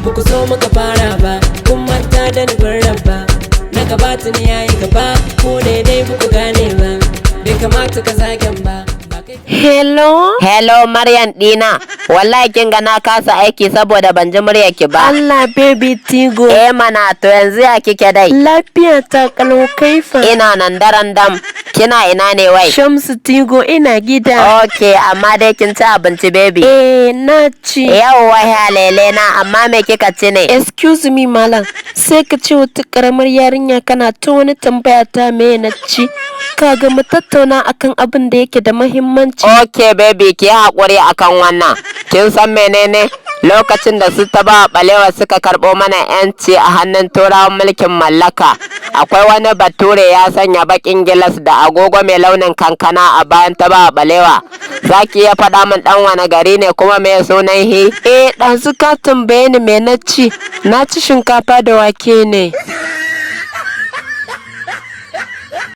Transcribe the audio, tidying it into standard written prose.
Ba ku so muka fara ba, kun manta da nufin Rabba. Na gaba tuni yayi gaba, ku ne dai ba ku gane ba. Bai kamata ka zagen ba. Ba kai. Hello? Hello, Maryam dina. Wallahi kin ga na kasa aiki saboda ban ji muryarki ba. Allah, baby Tigo. Eh mana, to yanzu ya kike dai? Lafiya ta kalau, kaifa? Ina nan daren dam. Kina ina ne wai? Shamsu Tigo, ina gida. Okay, amma dai kin ci abinci, baby? Eh, na ci. Yawwa halele na, amma me kika ci ne? Excuse me, malam. Sai ka ce wata karamar yarinya kana ta wani tambaya ta me na ci. Kaga, mu tattauna akan abin da yake da mahimmanci. Okay baby, ki haƙuri akan wannan. Kin san menene? Lokacin da su Tafawa Balewa suka karɓo mana 'yanci a hannun Turawan mulkin mallaka, akwai wani Bature ya sanya baƙin gilas da agogo mai launin kankana a bayan Tafawa Balewa. Za ki iya faɗa min ɗan wani gari ne kuma me sunan hi? Eh, ɗazu ka tambaye ni me na ci. Na ci shinkafa da wake ne.